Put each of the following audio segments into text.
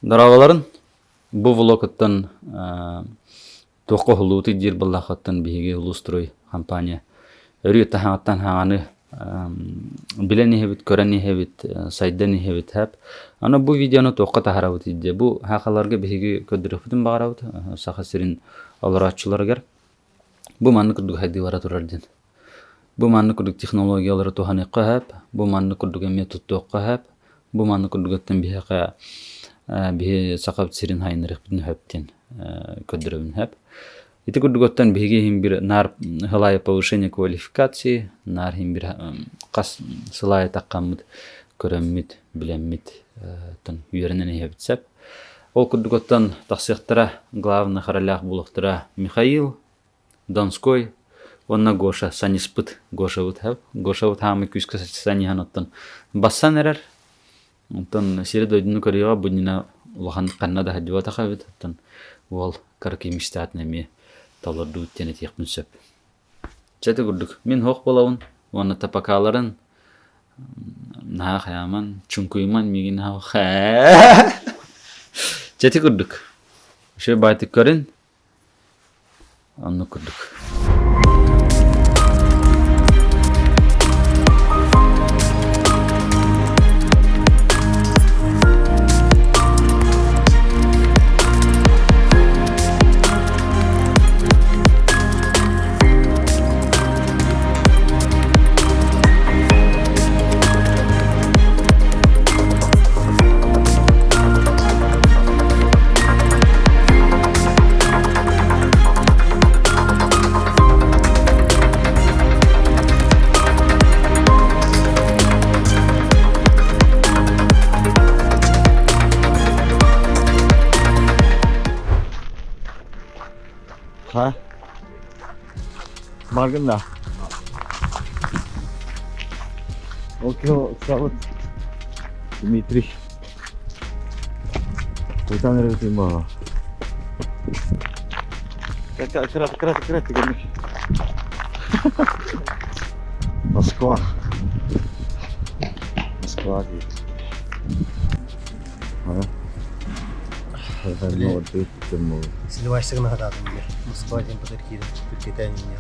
Дорооболорун! Бу влогуттан туохха уһуллубутуй диир буоллаххыттан биһиги Улуустрой компания өрүү таһаҕаттан хаҥаны билэн иһэбит, көрөн иһэбит, сайдан иһэбит хэп. Аны бу видеону туохха таһаарабыт диye бу хахаларга биһиги көрдөрүөхпүтүн баҕарабыт Саха сирин олорооччуларыгар. Бу маннык курдук сайдыылара турар диэн. Бу маннык курдук технологиялары туһаныахха сөп, бу маннык курдук эмиэ туттуохха сөп, бу маннык курдугуттан биһиэхэ биһи Сахабыт сирин хайыннарыахпытын сөп диэн көрдөрөбүн сөп. Ити курдугуттан биһиги иһин бир наар сыл повышение квалификации, наар иһин бир хас сыл аайы таххаммыт, көрөммүт, билэммит үөрэнэн иһэбит сөп. Ол курдугуттан тахсыахтара главный харалаах буолуохтара Михаил, Донской уонна Гоша саньыспыт Гошабыт Гошабыт хаамый күүскэ саньыһан оттон бассан эрэр. Онтон сири-дойдуну көрүөҕэ бу иннинэ улахан ханна да сылдьыбатах эбит. Оттон уол кыракый мечтатын эмиэ толордубут диэн этиэхпин сөп. Чэ ити курдук мин суох буолабын уонна тапакааларын наһаа хайааман, чуҥкуйуман миигин наһаа Чэ ити курдук. Үчүгэй баайтык көрүн. Оннук курдук. Ха? Баргын да. Ол киһи зовут Дмитрий. Кутан эрэ баа. Кыра кыра кыра кыра Москва. Москва диир. Сливайся гына сатаатым диye. Москва диэн пытыр киирэн түркэтээн иҥиэ.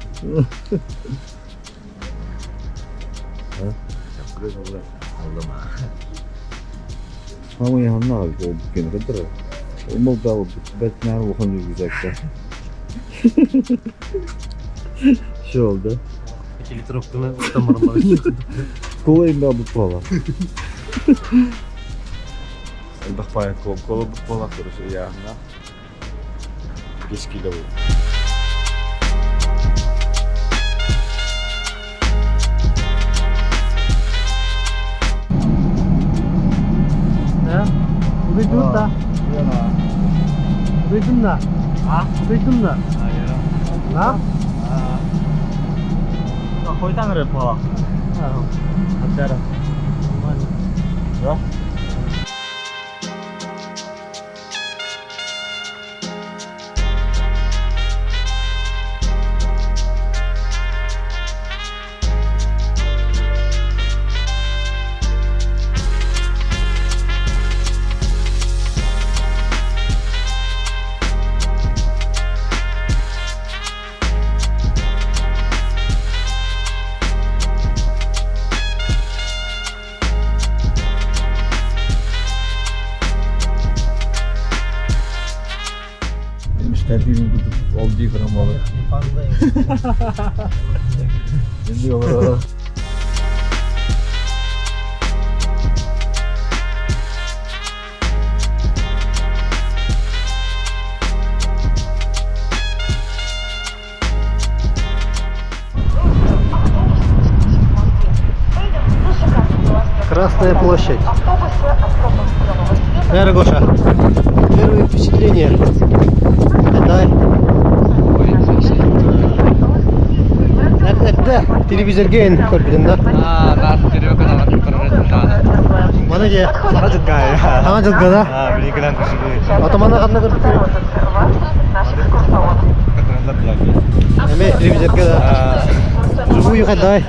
Şey oldu. Пятилитровканы устан баран баран Кола имя буквала. Элбэх паайа кола буквала короче ыйааһына 5 кило Duydun da. Duydun da. Duydun da. На? Хойдан эрэ буолла. Ачара. Да? Мечтательный курдук ол дии көрөн буолар. Инди олорор. Красная площадь. Наверное, Гоша, первые впечатления. Это Это телевизорген көрбүтүм да. Аа, наас первый канал көрбүтүм Мана же Саха дьылга. Саҥа дьылга да? Аа, билигин көрсүбүт. Атамана ханна көрбүтүм? Эме телевизорга да. Живую дай.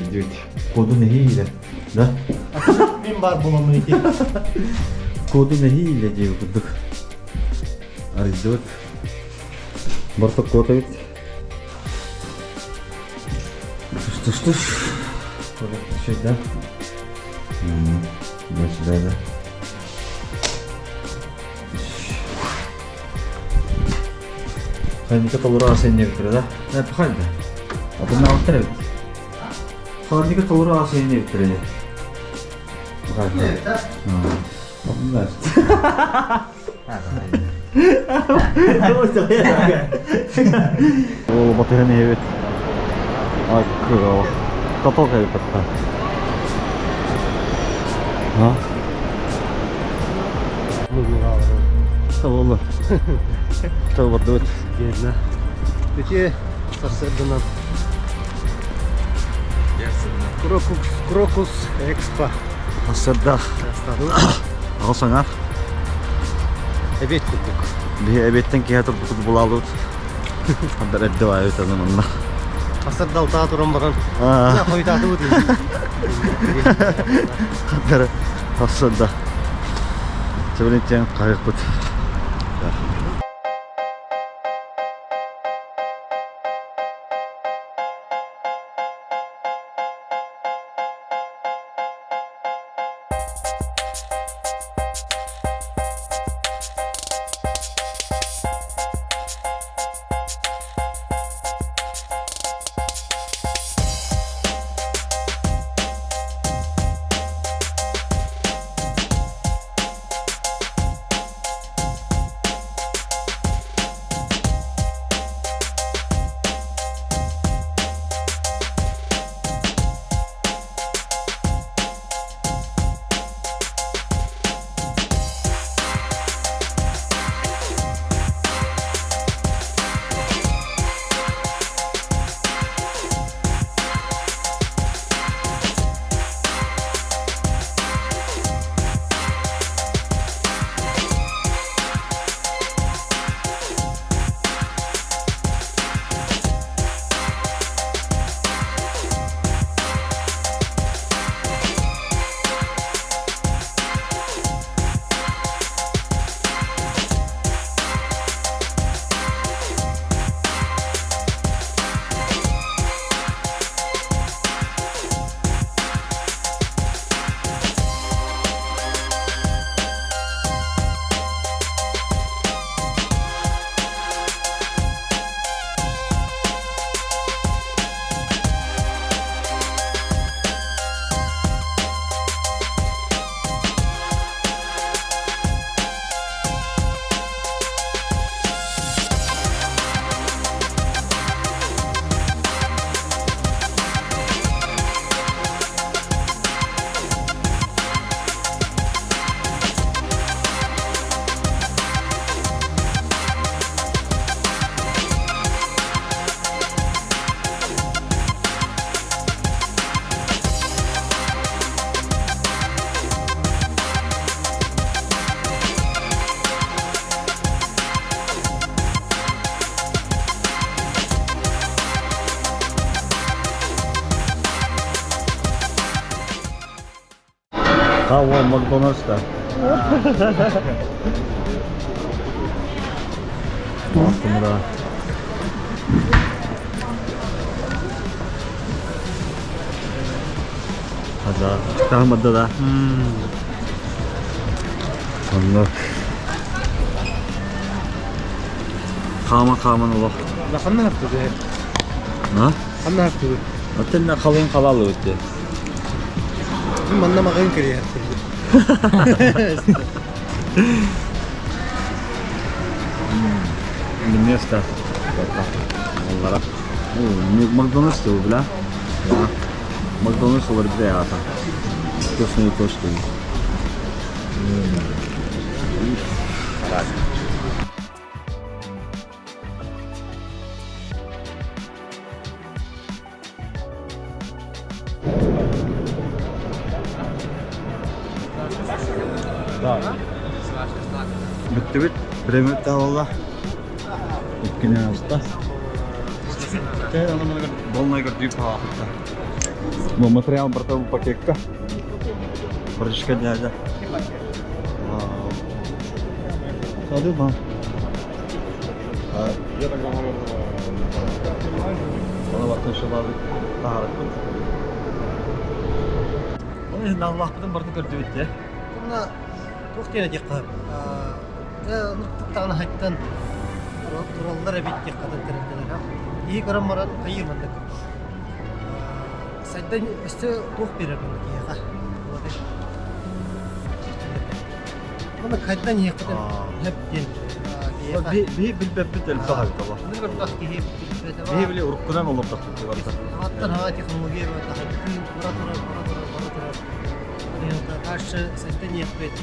Тиийдибит. Коду нэһиилэ. Да? Мин бар буламмын ити. Коду нэһиилэ диэби курдук. Арыйдыбыт. Борток куота эбит. Тус-тус-тус. Сюда. Сюда, да. Хайника толору асыйын да? Да, пахай да. Атыннаабыттар эбит. Холодильника толору асыйын эбиттэр Пахай да. Ол батыһан иһэбит. Ай, кыгал. Каток эбит А? Табылы. Табылды. Герна. Пeki сарсыарданан. Крокус, Крокус Экспо. Сарсыарда аҕыс аҥаар. Эбиэт курдук. Биһи эбиэттэн киэһэ турбутут булаалыбыт. Хандар эрдэ баайбыт аны манна. Сарсыарда алтаа туран баран хойутаатыбыт. Хандар сарсыарда Сөбүлэнтиэн хаһыахпыт. Хауа Макдональдс-та. Мына. Хаза. Тахмадда да. Онно. Хаама-хааман олох. Ханна хаптыды? А? Ханна хаптыды? Отельна халын халалы өтте. Манна мағын кірер. Место. Оллара. Макдональдс ты бля. Макдональдс олар бля ата. Вкусные точки. Бүттүбүт. Премьер табылла. Иккини аста. Болнай көрдүү паахта. Ну, материал барыта бу пакекка. Братишка дядя. Сады ба. Я тогда, наверное, Bana baktın şababı taharattık. Оны Аллахпытын барды көрдүбүт де. Онно туох диэн этиэххэ дьэ ынырыктык хайттан тураллар эбит диэххэ тэрилтэлэр киһи көрөн баран хайыы маннык сайдан өссө туох биэрэр маннык киһиэхэ маннык хайдан иһиэххитин сөп диэн киһиэхэ Би билбэппит элбэх эбит алла. Маннык элбэх киһи билбэтэ Биһи били уруккунан олордохпут барыта. Аттан хаҥа технология бара турар, бара турар, бара турар. Дальше сайдан иһиэхпит.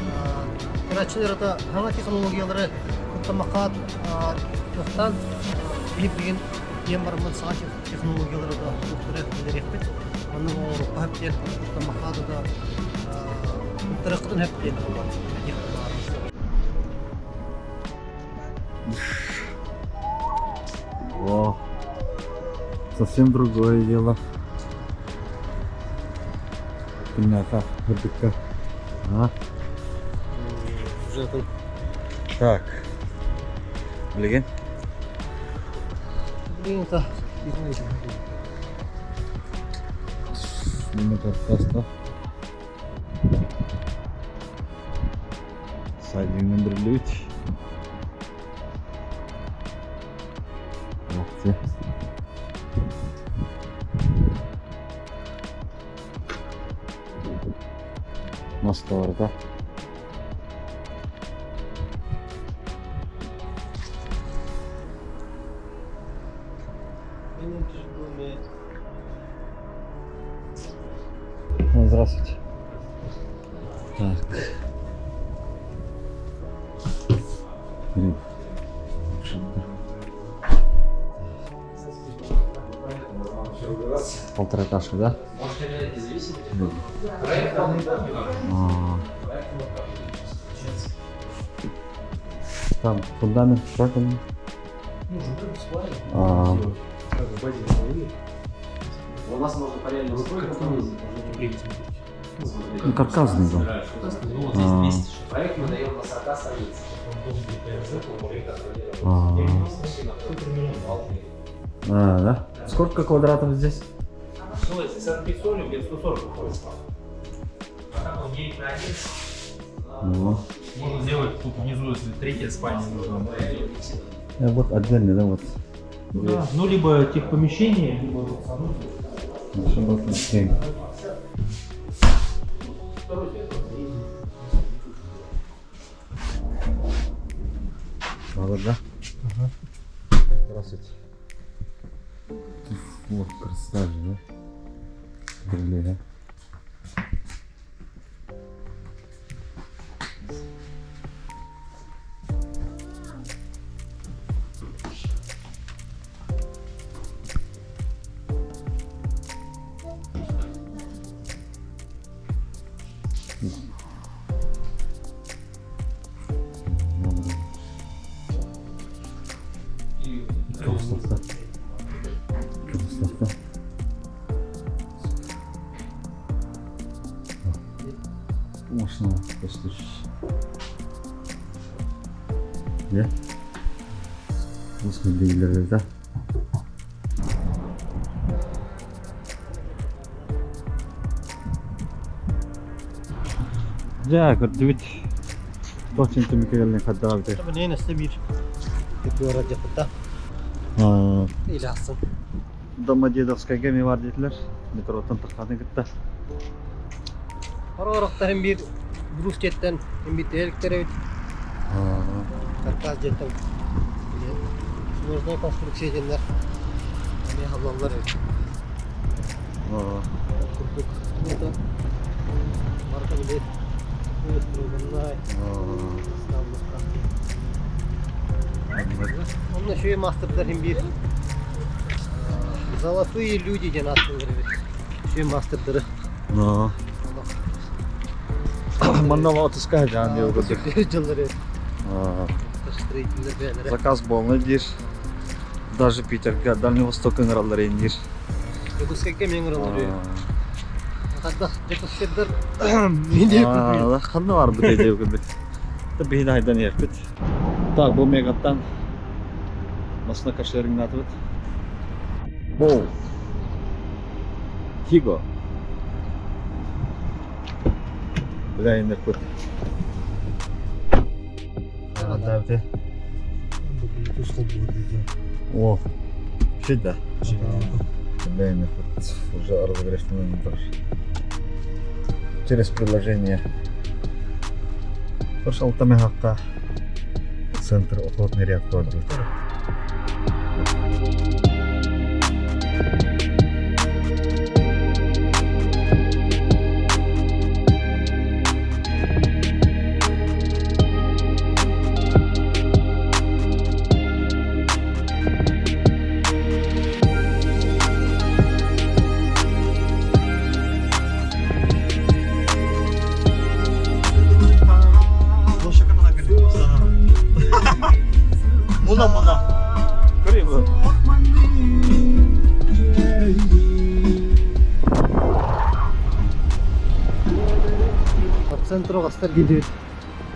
Көрөөччүлэр ата хаҥа технологиялары куттамакка туохтан биһи билигин тиийэн бараммыт саҥа технологиялары да туохтары билэриэхпит. Онно оҥоруохха сөп диэн куттамакка да туттарыаххытын сөп диэн О, совсем другое дело. Күннээхэ, үрдүккэ. А? Уже Так. Билигин? Билигин это Минут Сайдингнен бүрүллүбүт. Молодцы. Москвада. Здравствуйте. Так. Блин. Полтора этажка, да? А. Там фундамент, как он? А. У нас можно по реальным стройкам Ну, каркасный дом. Ну, вот А. здесь 200. Проект мы даем на 40 страниц. А. А, да? Сколько квадратов здесь? Ну, если с антресолью, где-то 140 выходит. А так он 9 на 1. Ну, Можно сделать тут внизу, если третья спальня нужна. вот отдельно, да, вот. Да. Ну, либо техпомещение, либо вот санузел. Хорошо, вот, окей. Надо, да? Здравствуйте. Вот, красота же, да? Крыле, да? Красота. Красота. Машина просто. Да? Осмодейлер, да? Дьэ, көрдүбүт. Туох түмүккэ кэллиҥ хайдах эбитий. Билигин өссө биир куорат дьахта иласын. Домодедовскайга эмиэ баар диэтилэр. Метроттан таххатын кытта. Хоророхтарын биир брус дьиэттэн биир электер эбит. Каркас дьиэттэн сложная конструкция диэннэр эмиэ халлаллар эбит. Курдук. Это барыта билет строгоннай ставлыққа. Онно үчүгэй маастардар иһин биир золотые люди диэн ааттыыллар эбит. Үчүгэй маастардары. Манна отуска жаан диэн курдук. Дьыллары. Строителлэр бэйэлэрэ. Заказ буолна диир. Даже Питерга, Дальний Восток ыҥыраллар диир. Дьокуускайга эмиэ ыҥыраллар үһү. Хайдах Дьокуускайдар мин Ханна барбыт диэбит. Биһиги хайдан иһэрбит. Так, бу Мегаттан машина каршерингнаатыбыт. Оу. Тиго. Бля, иннекпит. Да, О, да. Бля, уже разогрев через приложение. Пошел там центр охотный ряд тоже. Муна муна. Көрей бұны. По центру хастар киирдибит.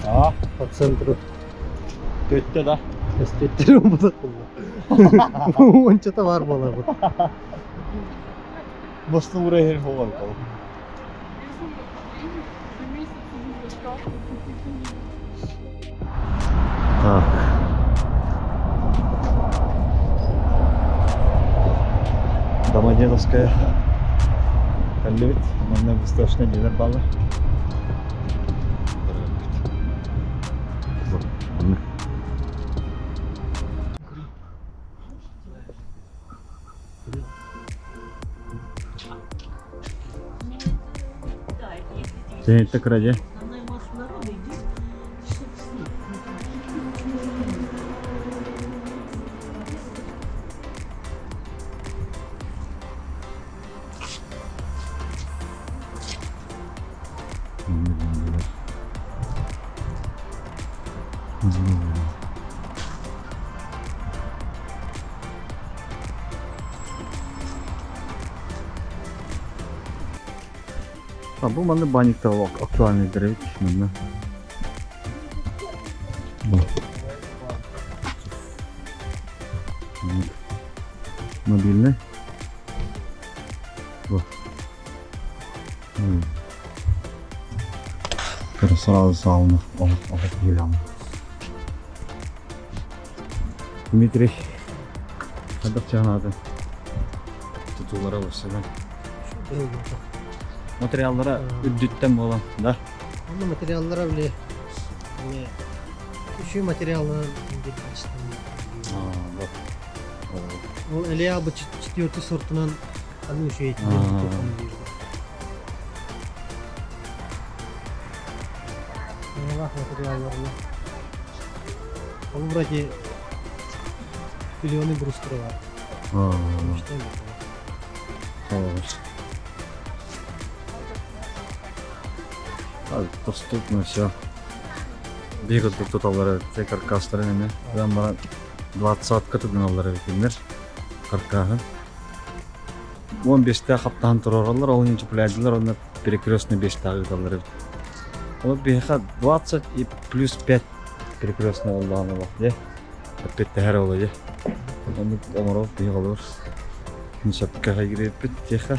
А, По центру. төттө да. Эстеттер була. Уончата бар буолар. Мостун урайыр болар кол. Так. Домодедовская. Кэллибит. Манна выставочный дьиэлэр бааллар. Манна. Сен краде. Основная масса народа идет, чтобы снег. А бу манна банникта актуальный деревит манна. Бу. Вот. Мобильный. Вот. Сразу сауна. О, Дмитрий. Хайдах чаһанааты. Тутуулара барсана. Материаллара үрдүттэн буолан, да? Онно материаллара били үчүгэй материалынан диэн качественный. А, вот. Ол Элия бу четвертый сортунан аны үчүгэй А. Материалларына. Ол вроде миллионы брустер бар. А, хорош. А, доступно все. Биир туталлары, те каркастары неме. Мен бара 20-ка тудуналлары битиннер. Каркаһын. 15-те хаптаһан турараллар, ол инче пляжлар, онна перекрестный 5 тагы Ол биһиэхэ 20 и плюс 5 перекрестный оллааны бар, де. Опять тәһәр ола, де. Оны оңоров биһи олор. Сөпкө хайгырыппыт тиэхэ.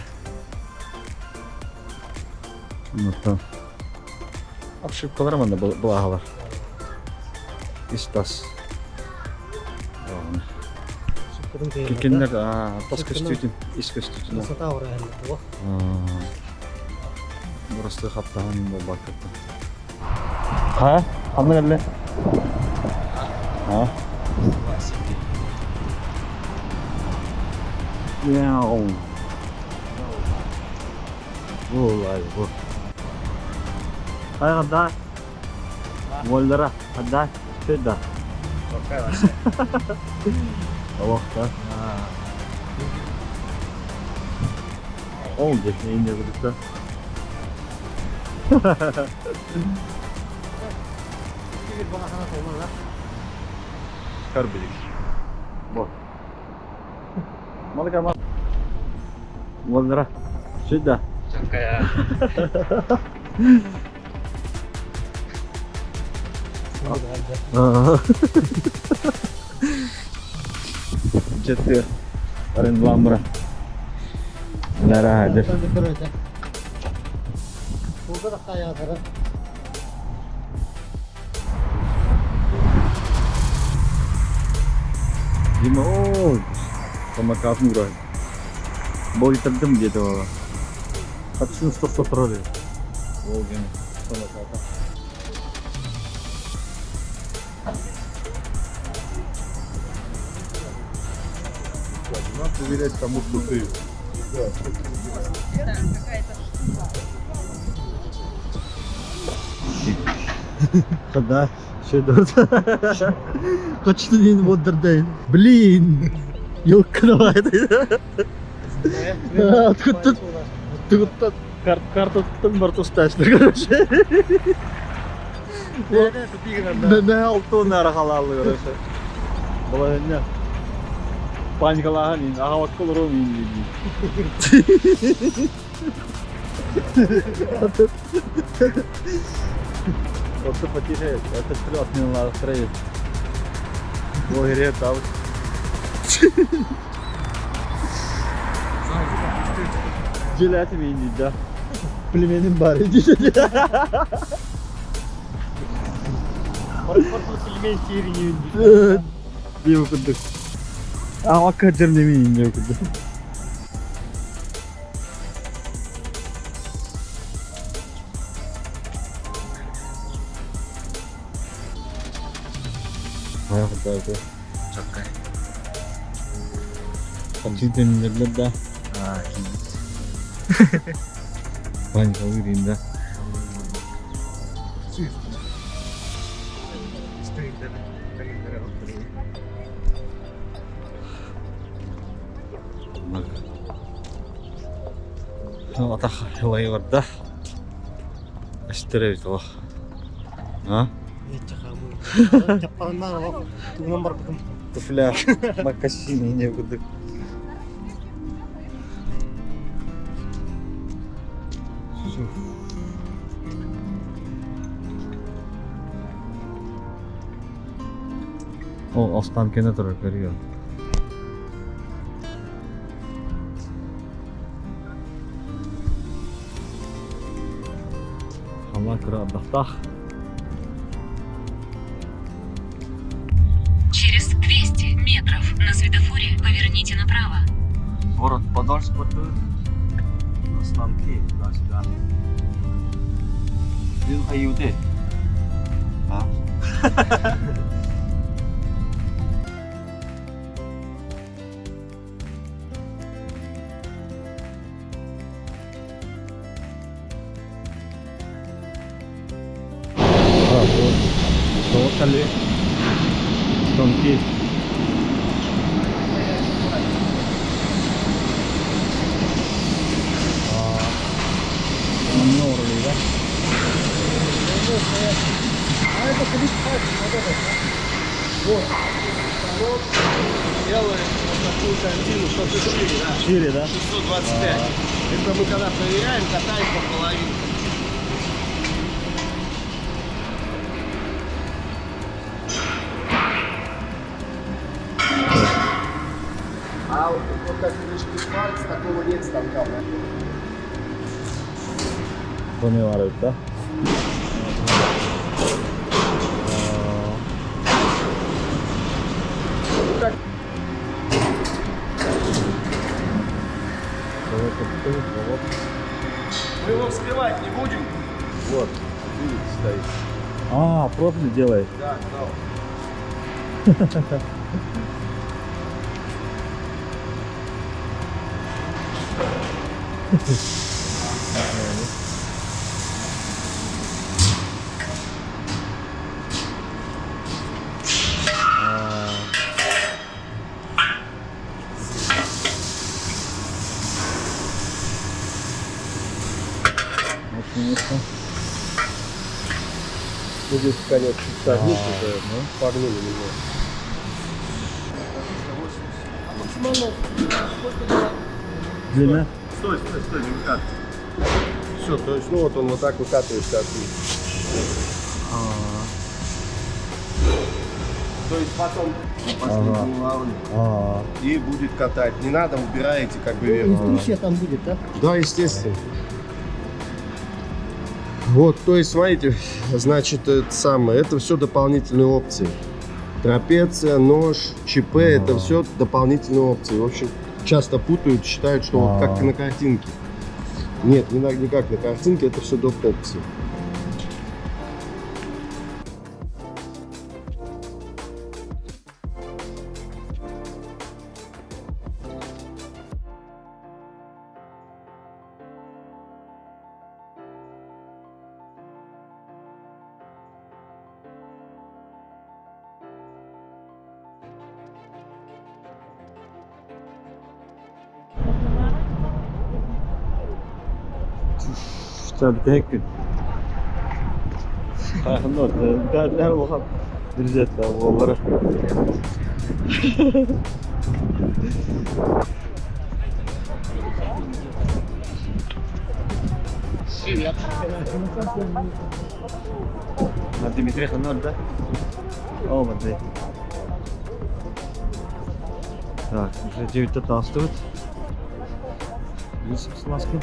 Онтон обшивкалар манна былааһалар. Истас. Кикиннер тас көстүүтүн, ис көстүүтүн. Красота ора. Бурасты хаптаһан болбакката. Ха? Ханна кэллэ? А? Мяу. Бу ай бу. Ай хадда. Уоллара хадда. Шөдда. Аллах Ол де инде күдүктө. Bir bana sanat olmaz ha. Карбелик. Вот. Малыка. Уоллара. Сюда. Чаккая. Жетти. Арын ламбра. Нара хадыр. Дима, о, самокатын урай. Бойтырдым деді бала. Хатсын стоп тұрады. Ол ген самоката. Надо доверять тому, что ты. Да, что Хочет воддердейн. Блин! Елка давай. Откуда тут карту бар тустачный, короче. Не алтын арахалалы, короче. Была не. Паникалахан, ага вот колором Вот потише, это стрелок не надо строить. Блогере там. Джилет мини, да. Племенем бари. Диво курдук. А акка жернемейин диво курдук. Чаккай. Читеннерлер да. Паника выйдем, да. Атах лайварда. Эстеребит олох. А? Туфля мокасины не буду. О, Останкино турар көрүө. Халлаан кыра ардахтаах. Через 200 метров на светофоре поверните направо. Город Подольск вот тут. Останки, туда-сюда. Дин хаюде. А? А, вот. Тотали. Станки. Делаем вот такую картину, чтобы шире, да. Шире, да? 625. Это мы когда проверяем, катаем по половинкам. А вот как видишь, пальц, такого нет станка. Поняла, да? Мы его вскрывать не будем. Вот, видите, стоит. А, профиль делает. Да, да. Ну, здесь конец чуть согнуть уже, погнули немного. Максимально сколько было? Длина? Стой, стой, стой, не выкатывай. Все, то есть, ну вот он вот так выкатывается оттуда. То есть потом последнюю волну и будет катать. Не надо, убираете как бы вверх. Инструкция там будет, да? Да, естественно. Вот, то есть, смотрите, значит, это самое, это все дополнительные опции. Трапеция, нож, ЧП, это все дополнительные опции. В общем, часто путают, считают, что вот как на картинке. Нет, не, на, не как на картинке, это все доп. опции. Tabii tek gün. Хайхын улахан Друзья, уоллара. Дмитрий Ханор, да? О, Матвей. Так, уже 9.15. Юсуп Сласкин.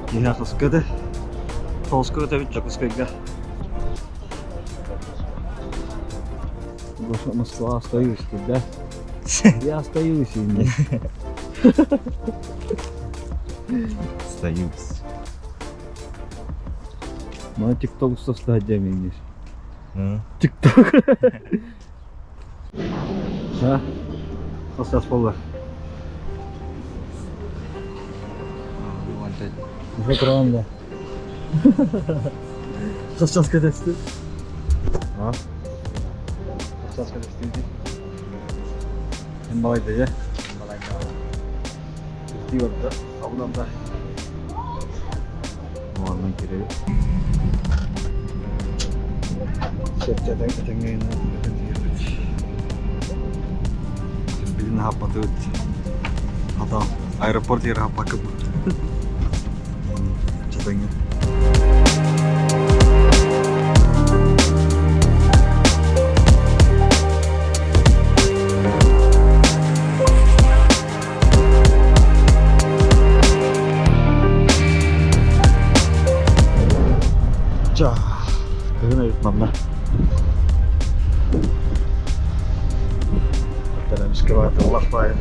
Киһи хаскады. Толско өтөбүт Дьокуускайга. Гоша, Москва, остаюсь тут, да? Я остаюсь именно. Остаюсь. Мана тикток устаслаа дэмиңнир. Ну, Тикток. Ha? Хасас болар. Уже турганда. Хасас кетести. А? Хасас кетести. Эм балайда, я? Балайда. да. Абынан да. Онун керек. Билин хаппаты Хата аэропорт ер хаппакы бу. Чатаңы. Жа, кыгын айып манна. Аллах байын.